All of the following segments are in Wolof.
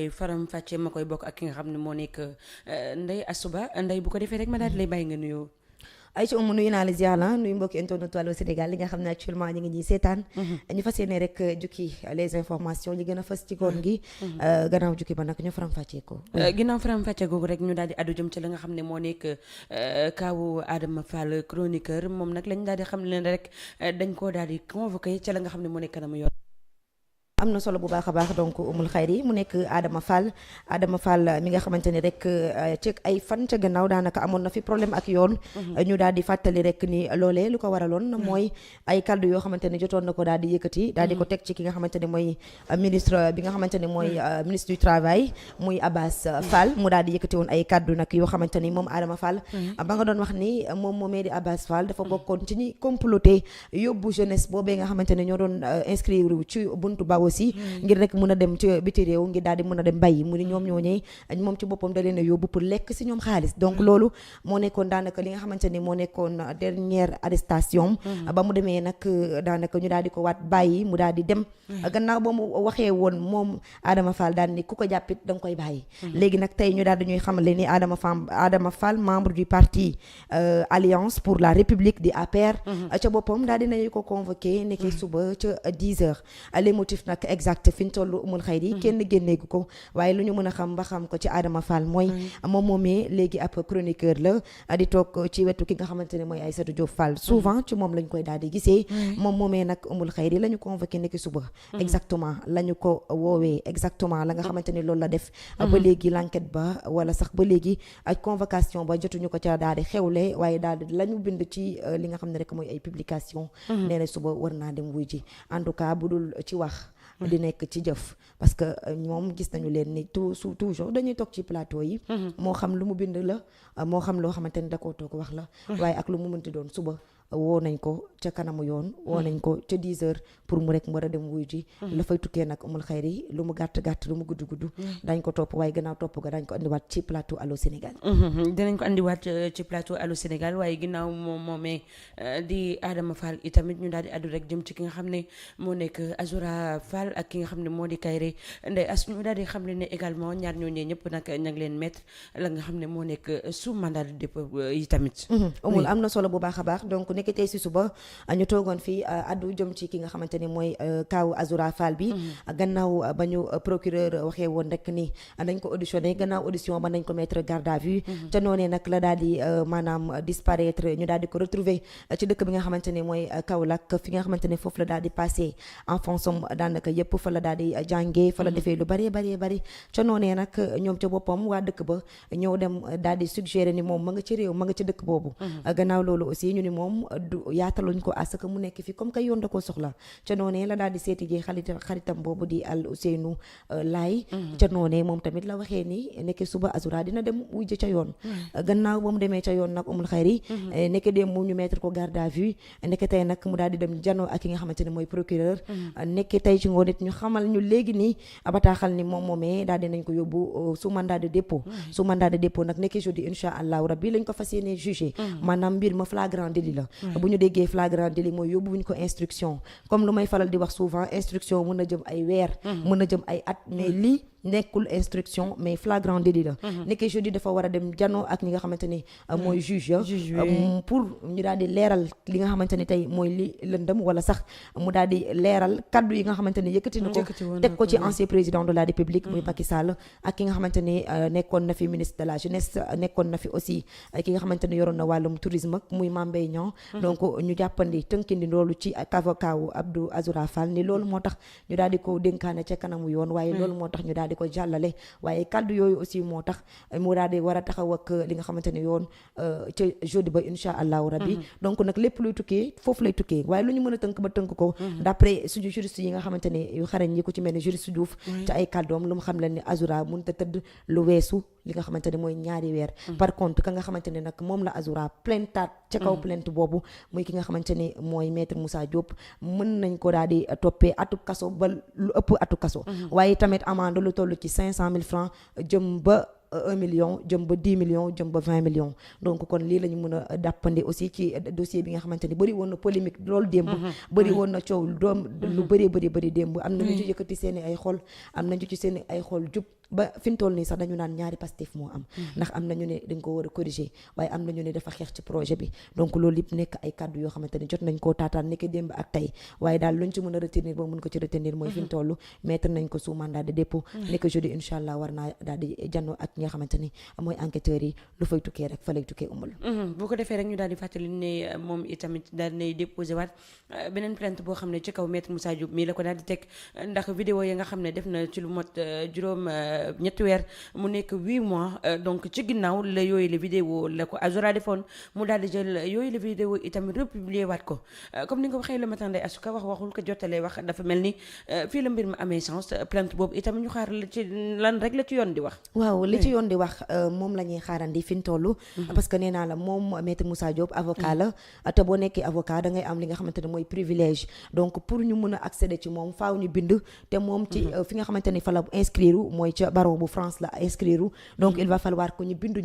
faram fàcce ma koy bokk ak ki nga xam ne moo nekk Ndeye Astou Ba Ndeye bu ko defee rek ma daal di lay bàyyi nga nuyoo. Aïcha Oumou nuyu naa la ziar la nuyu mbokki internet Allô Sénégal li nga xam ne actuellement ñu ngi ñuy seetaan ñu fas yéene rek jukki les informations li gën a fës ci koon gi gannaaw jukki ba nag ñu faram fàccee ko ginnaaw faram fàcce googu rek ñu daal di addu jëm ci la nga xam ne moo nekk kaawu Adama Fall chroniqueur moom nag lañ daal di xam ne rek dañ koo daal di convoqué ci la nga xam ne moo nekk kanamu yoon. am na solo bu baax a baax donc umul xayri mu nekk Adama Fall mi nga xamante ni rek ci ay fan ca gannaaw daanaka amoon na fi problème ak yoon ñu daal di fàttali rek ni loolee lu ko waraloon mooy ay kaddu yoo xamante ni jotoon na ko daal di yëkkati daal di ko teg ci ki nga xamante ni mooy ministre bi nga xamante ni mooy ministre du travail muy Abass Fall mu daal di yëkkati woon ay kaddu nag yoo xamante ni moom Adama Fall ba nga doon wax ni moom moomee di Abass Fall dafa bokkoon ci ñi comploté yóbbu jeunesse boobee nga xamante ni ñoo doon inscrire ci buntu baw aussi ngir rek mën a dem ci biti réew ngir daal di mën a dem bàyyi mu ni ñoom ñooñee moom ci boppam da leen a yóbbu pour lekk si ñoom xaalis donc loolu moo nekkoon daanaka li nga xamante ni moo nekkoon dernière arrestation ba mu demee nag daanaka ñu daal di ko waat bàyyi mu daal di dem gannaaw ba mu waxee woon moom Adama Fall daal ni ku ko jàppit da nga koy bàyyi léegi nag tey ñu daal di ñuy xamale ni Adama Fall membre du parti Alliance pour la République di APR ca boppam daal dinañu ko convoqué nekki suba ca 10 heures les motifs nag exact fi ñu toll umul xayri kenn génneegu ko waaye lu ñu mën a xam ba xam ko ci Adama Fall mooy moom moomee léegi ab chroniqueur la di toog ci wetu ki nga xamante ne mooy Aïssatou Diop Fall souvent ci moom lañ koy daal di gisee moom moomee nag umul xayri la ñu convoqué nekki suba exactement la ñu ko woowee exactement la nga xamante ni loolu la def ba léegi l'enquête ba wala sax ba léegi ak convocation ba jotuñu ko ca daal di xewle waaye daal di la ñu bind ci li nga xam ne rek mooy ay publication nee na suba war naa dem wuy ji en tout cas bu dul ci wax di nekk ci jëf parce que moom gis nañu leen ni toujours dañuy toog ci plateau yi moo xam lu mu bind la moo xam loo xamante ni da koo toog wax la waaye ak lu mu mënti doon suba woo nañ ko ca kanamu yoon woo nañ ko ca 10 heures pour mu rek war a dem wuy ji la fay tukkee nag umul xayri lu mu gàtt lu mu gudd dañ ko topp waaye gannaaw topp ga dañ ko andiwaat ci plateau Allô Sénégal dinañ ko andiwaat ci plateau Allô Sénégal waaye ginnaaw moomee di Adama Fall itamit ñu daal di addu rek jëm ci ki nga xam ne moo nekk Azoura Fall ak ki nga xam ne moo di Kayre Ndeye Astou ñu daal di xam ne également ñaar ñooñee ñëpp nag ña ngi leen mettre la nga xam ne moo nekk sous mandat de dépôt yi tamit umul am na solo bu baax a baax donc nekk tey si suba ñu toogoon fii addu jëm ci ki nga xamante ni mooy kaawu Azoura Fall bi gannaaw ba ñu procureur waxee woon rek ni nañ ko auditionné gannaaw audition ba nañ ko mettre garde à vue te noonee nag la daal di maanaam disparaître ñu daal di ko retrouver ci dëkk bi nga xamante ni mooy Kaolack fi nga xamante ni foofu la daal di passé enfance am daanaka yëpp fa la daal di jàngee fa la defee lu bari ca noonee nag ñoom ca boppam waa dëkk ba ñëw dem daal di suggérer ni moom ma nga ci réew ma nga ci dëkk boobu gannaaw loolu aussi ñu ni moom du yaataluñ ko à ce que mu nekk fi comme que yoon da koo soxla ca noonee la daal di seeti ji xaritam boobu di Al Ousseynou Laye ca noonee moom tamit la waxee ni nekk suba Azoura dina dem wujj ca yoon gannaaw ba mu demee ca yoon nag umul xayri nekk dem mu ñu mettre ko garde à vue nekk tey nag mu daal di dem janoo ak ki nga xamante ne mooy procureur nekk tey ci ngoon it ñu xamal ñu léegi nii bataaxal ni moom moomee daal dinañ ko yóbbu sous mandat de dépôt nag nekk jeudi incha allahu rabbi lañ ko fas yéene jugé maanaam mbir ma flagrant délit la bu ñu déggee flagrant délit mooy yóbbu wuñ ko instruction comme lu may faral di wax souvent instruction mën na jëm ay weer mën na jëm ay at mais lii nekkul instruction mais flagrant délit la nekk jeudi dafa war a dem janoo ak ñi nga xamante ni mooy juge pour ñu daal di leeral li nga xamante ni tey mooy li lëndëm wala sax mu daal di leeral kaddu yi nga xamante ni yëkkati na ko teg ko ci ancien président de la république muy Macky Sall ak ki nga xamante ni nekkoon na fi ministre de la jeunesse nekkoon na fi aussi ki nga xamante ni yoroon na wàllum tourisme ak muy Mame Mbaye Niang donc ñu jàppandi tënkindi loolu ci avocat wu Abdou Azoura Fall ni loolu moo tax ñu daal di ko dénkaane ca kanamu yoon waaye loolu moo tax ñu daal di ko jàllale waaye kaddu yooyu aussi moo tax mu daal di war a taxaw ak li nga xamante ne yoon ca jeudi ba incha allahu rabbi donc nag lépp luy tukkee foofu lay tukkee waaye lu ñu mën a tënk ba tënk ko d'après suñu juriste yi nga xamante ne yu xarañ yi ko ci mel ne juriste Diouf ca ay kàddoom lu mu xam leen ni Azoura mënut a tëdd lu weesu li nga xamante ne mooy ñaari weer par contre ka nga xamante ne nag moom la Azoura plaintaat ca kaw plainte boobu muy ki nga xamante ne mooy maître Moussa Diop mën nañ ko daal di toppee atu kaso ba lu ëpp atu kaso waaye tamit amende lu toll ci 500 000 francs jëm ba 1 million jëm ba 10 millions jëm ba 20 millions donc kon lii la ñu mën a dàppandi aussi ci dossier bi nga xamante ni bëri woon na polémique loolu démb bëri woon na coow doom lu bëri démb am na ñu ci yëkkati seen i ay xol am nañu ci seen i ay xol jub ba fi mu toll nii sax dañu naan ñaari Pastef moo am ndax am nañu ne dañ ko war a corriger waaye am nañu ne dafa xeex ci projet bi donc loolu yëpp nekk ay kàddu yoo xamante ni jot nañ koo taataan nekk démb ak tey waaye daal luñ ci mën a retenir ba mën ko ci retenir mooy fi mu toll mettre nañ ko sous mandat de dépôt nekk jeudi incha allah war naa daal di jannoo ak ñi nga xamante ni mooy enquêteurs yi lu fay tukkee rek fa lay tukkee umbal bu ko defee rek ñu daal di fàttali ne moom itamit daal nay déposé waat beneen plainte boo xam ne ci kaw maître Moussa Diop mii la ko daal di teg ndax vidéo yi nga xam ne def na ci lu mot juróom ñetti weer mu nekk 8 mois donc ci ginnaaw la yooyu la vidéo la ko Azura defoon mu daal di jël yooyu la vidéo itamit republier waat ko comme ni nga ko waxee le matin Ndeye Asuka waxul ko jottalee wax dafa mel ni fii la mbir mi amee chance plainte boobu itamit ñu xaar la ci lan rek la ci yoon di wax waaw li ci yoon di wax moom la ñuy xaarandi fi ñu toll parce que nee naa la moom maître Moussa Diop avocat la te boo nekkee avocat da ngay am li nga xamante ne mooy privilège donc pour ñu mën a accéder ci moom faaw ñu bind te moom ci fi nga xamante ni fa la inscrire mooy ca barreau bu France la inscrire donc il va falloir que ñu bindu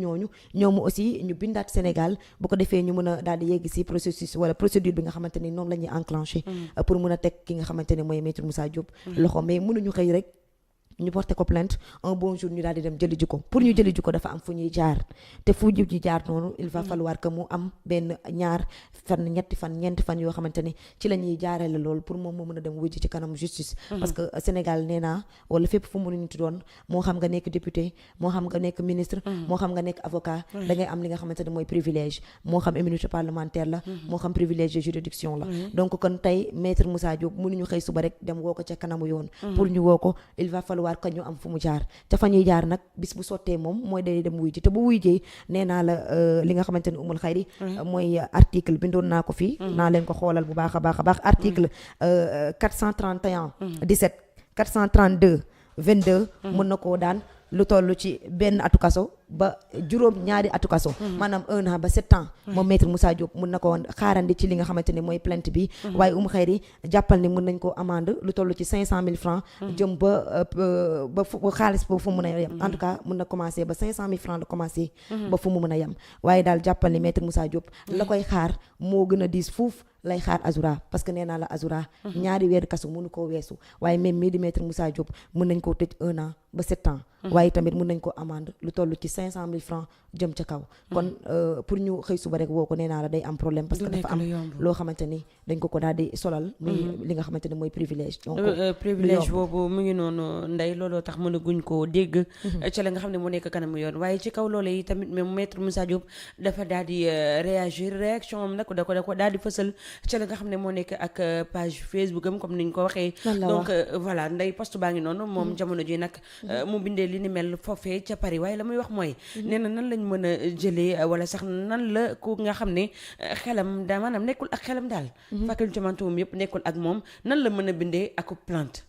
ñoomu aussi ñu bindaat Sénégal bu ko defee ñu mën a daal di yegg si processus wala procédure bi nga xamante ni noonu la ñuy enclenché pour mën a teg ki nga xamante ne mooy maître Moussa Diop loxo mais mënuñu xëy rek ñu porté ko plainte un bon jour ñu daal di dem jëli ji ko pour ñu jëli ji ko dafa am fu ñuy jaar te fu ñu jaar noonu il va falloir que mu am benn ñaar fan ñetti fan ñeenti fan yoo xamante ni ci la ñuy jaarale loolu pour moom moo mën a dem wujji ci kanam justice parce que Sénégal nee naa wala fépp fu mu mënuñu doon moo xam nga nekk député moo xam nga nekk ministre moo xam nga nekk avocat da ngay am li nga xamante ne mooy privilège moo xam immunité parlementaire la moo xam privilège de juridiction la donc kon tey maître Moussa Diop mënuñu xëy suba rek dem woo ko ca kanamu yoon pour ñu woo ko il va falloir que ñu am fu mu jaar ca fa ñuy jaar nag bis bu sottee moom mooy day dem wuy ji te bu wuy jee nee naa la li nga xamante ne umul xayri mooy article bindoon naa ko fii naa leen ko xoolal bu baax a baax article 431 17 432 22 mën na koo daan lu toll ci benn atu kaso ba juróom ñaari atu kaso maanaam 1 an ba 7 ans moom maître Moussa Diop mun na ko xaarandi ci li nga xamante ne mooy plainte bi waaye xëyri jàppal ni mun nañ ko amende lu toll ci 500 000 francs jëm ba xaalis ba fu mu mën a yem en tout cas mun na commencé ba 500 000 francs la commencé ba fu mu mën a yem waaye daal jàppal ni maître Moussa Diop la koy xaar moo gën a diis fuuf lay xaar Azura parce que nee naa la Azura ñaari weeru kaso mënu koo weesu waaye même mii di maître Moussa Diop mën nañ koo tëj 1 an ba 7 ans waaye tamit mën nañ ko amende lu toll ci 500 000 francs jëm ca kaw kon pour ñu xëy suba rek woo ko nee naa la day am problème parce que dafa am loo xamante ni dañ ko daal di solal muy li nga xamante ni mooy privilège donc privilège boobu mu ngi noonu Ndeye looloo tax mën a guñ koo dégg ca la nga xam ne moo nekk kanamu yoon waaye ci kaw loolee yi tamit même maître Moussa Diop dafa daal di réagir réaction am nag da ko daal di fësal ca la nga xam ne moo nekk ak page Facebook am comme niñ ko waxee donc voilà Ndeye poste baa ngi noonu moom jamono ji nag mu bindee li ni mel foofee ca Paris waaye la muy wax mooy nee na nan lañ mën a jëlee wala sax nan la ku nga xam ne xelam da maanaam nekkul ak xelam daal faculté mentum yëpp nekkul ak moom nan la mën a bindee ak plainte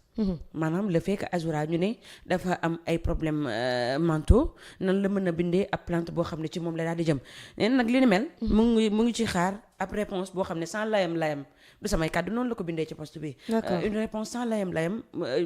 maanaam le fait que Azura ñu ne dafa am ay problème mentaux nan la mën a bindee ab plainte boo xam ne ci moom la daal di jëm nee na nag li ni mel mu ngi ci xaar ab réponse boo xam ne sans layam du samay kàddu noonu la ko bindee ci poste bi une réponse sans layam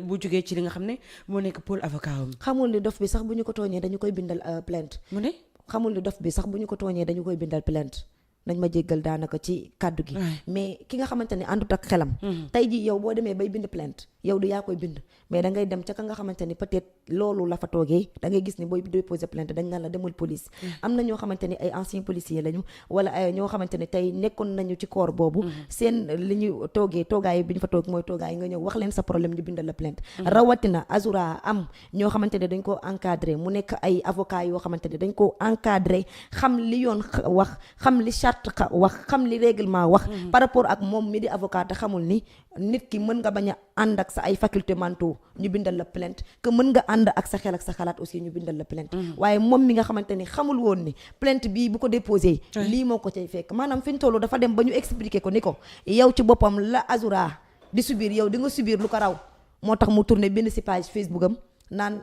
bu jógee ci li nga xam ne moo nekk pôle avocat am xamul ni dof bi sax bu ñu ko tooñee dañu koy bindal plainte mu ne xamul ni dof bi sax bu ñu ko tooñee dañu koy bindal plainte nañ ma jéggal daanaka ci kàddu gi mais ki nga xamante ne àndut ak xelam tey ji yow boo demee bay bind plainte yow du yaa koy bind mais da ngay dem ca ka nga xamante ni peut-être loolu la fa toogee da ngay gis ni booy déposer plainte dañ naan la demal police am na ñoo xamante ni ay anciens policiers lañu wala ay ñoo xamante ne tey nekkoon nañu ci corps boobu seen li ñu toogee toogaay bi ñu fa toog mooy toogaay nga ñëw wax leen sa problème ñu bindal la plainte rawatina Azura am ñoo xamante ne dañ koo encadré mu nekk ay avocat yoo xamante ne dañ koo encadré xam li yoon wax xam li charte wax xam li règlement wax par rapport ak moom mi di avocat te xamul ni nit ki mën nga bañ a ànd ak sa ay faculté mentaux ñu bindal la plainte que mën nga ànd ak sa xel ak sa xalaat aussi ñu bindal la plainte waaye moom mi nga xamante ni xamul woon ni plainte bii bu ko déposé lii moo ko cay fekk maanaam fi ñu toll dafa dem ba ñu expliquer ko ni ko yow ci boppam la Azura di subir yow di nga subir lu ko raw moo tax mu tourné bind si page Facebook am naan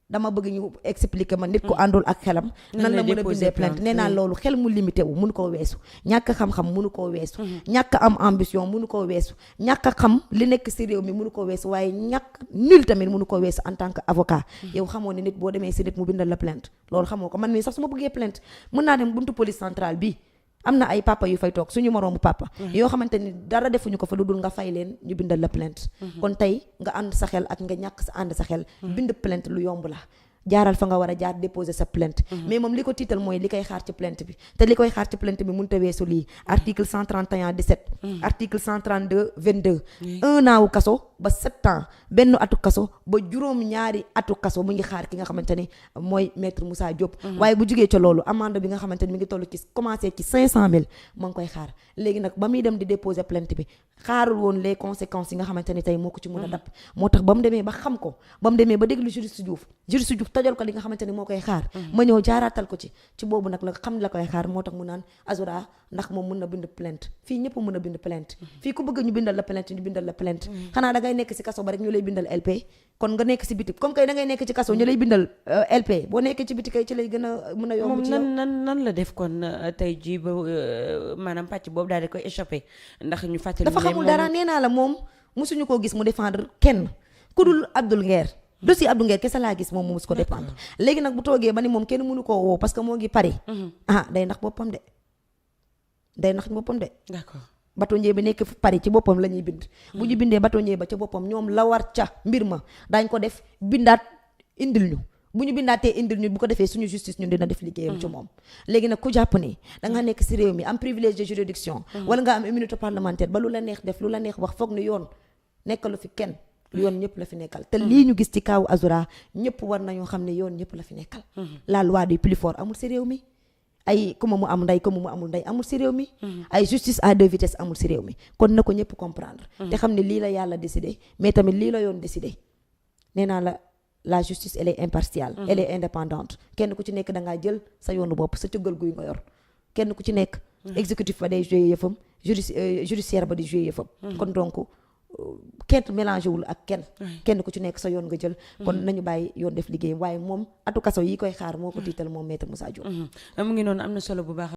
dama bëgg ñu expliquer ma nit ko àndul ak xelam nan la mën a bindee plainte nee naa loolu xel mu limité wu mënu koo weesu ñàkk xam-xam mënu koo weesu ñàkk am ambition mënu koo weesu ñàkk xam li nekk si réew mi mënu koo weesu waaye ñàkk nul tamit mënu koo weesu en tant que avocat yow xamoo ne nit boo demee si nit mu bindal la plainte loolu xamoo ko man mii sax su ma bëggee plainte mën naa dem buntu police centrale bi am na ay papa yu fay toog suñu moroomu papa yoo xamante ni dara defuñu ko fa lu dul nga fay leen ñu bindal la plainte kon tey nga ànd sa xel ak nga ñàkk sa ànd sa xel bind plainte lu yomb la jaaral fa nga war a jaar déposer sa plainte mais moom li ko tiital mooy li koy xaar ci plainte bi te li koy xaar ci plainte bi mënut a weesu lii article 131 17 article 132 22 un an wu kaso ba 7 ans benn atu kaso ba juróom ñaari atu kaso mu ngi xaar ki nga xamante ni mooy maître Moussa Diop waaye bu jugee ca loolu amende bi nga xamante ni mi ngi toll ci commencé ci 500 000 ma ngi koy xaar léegi nag ba muy dem di déposer plainte bi xaarul woon les conséquences yi nga xamante ni tey moo ko ci mën a dab moo tax ba mu demee ba xam ko ba mu demee ba déglu juriste Diouf tojal ko li nga xamante ni moo koy xaar ma ñëw jaaraatal ko ci boobu nag la xam la koy xaar moo tax mu naan Azoura ndax moom mën na bind plainte fii ñëpp mën a bind plainte fii ku bëgg ñu bindal la plainte ñu bindal la plainte xanaa da ngay nekk ci kaso ba rek ñu lay bindal LP kon nga nekk ci biti comme kay da ngay nekk ci kaso ñu lay bindal LP boo nekkee ci biti kay ci lay gën a mën a yomb ci yow nan la def kon tey jii ba maanaam pàcc boobu daal di koy échappé ndax ñu fàttali dafa xamul dara nee naa la moom mosuñu koo gis mu défendre kenn ku dul Abdoul Nguer dossier Abdou Nguer kese laa gis moom mu mus ko dépendre léegi nag bu toogee ba ni moom kenn mënu koo woo parce que moo ngi Paris day ndax boppam de d'accord bâtonnier bi nekk Paris ci boppam la ñuy bind bu ñu bindee bâtonnier ba ca boppam ñoom la war ca mbir ma daañ ko def bindaat indil ñu bu ñu bindaatee indil ñu bu ko defee suñu justice ñun dina def liggéeyam ci moom léegi nag ku jàpp ni da nga nekk ci réew mi am privilège de juridiction wala nga am immunité parlementaire ba lu la neex def lu la neex wax foog ni yoon nekkalu fi kenn yoon ñëpp la fi nekkal te lii ñu gis ci kaw Azoura ñëpp war nañoo xam ne yoon ñëpp la fi nekkal la loi du plus fort amul ci réew mi ay ku ma mu am ndey ku ma mu amul ndey amul ci réew mi ay justice à deux vitesses amul ci réew mi kon na ko ñëpp comprendre te xam ne lii la yàlla décidé mais tamit lii la yoon décidé nee naa la justice elle est impartiale elle est indépendante kenn ku ci nekk da ngaa jël sa yoonu bopp sa cëggal guy nga yor kenn ku ci nekk exécutif ba day jouer yëfam judiciaire ba di jouer yëfam kon donc kenn mélangé wul ak kenn ku ci nekk sa yoon nga jël kon nañu bàyyi yoon def liggéey waaye moom atu kaso yi koy xaar moo ko tiital moom maître Moussa Diop mu ngi noonu am na solo bu baax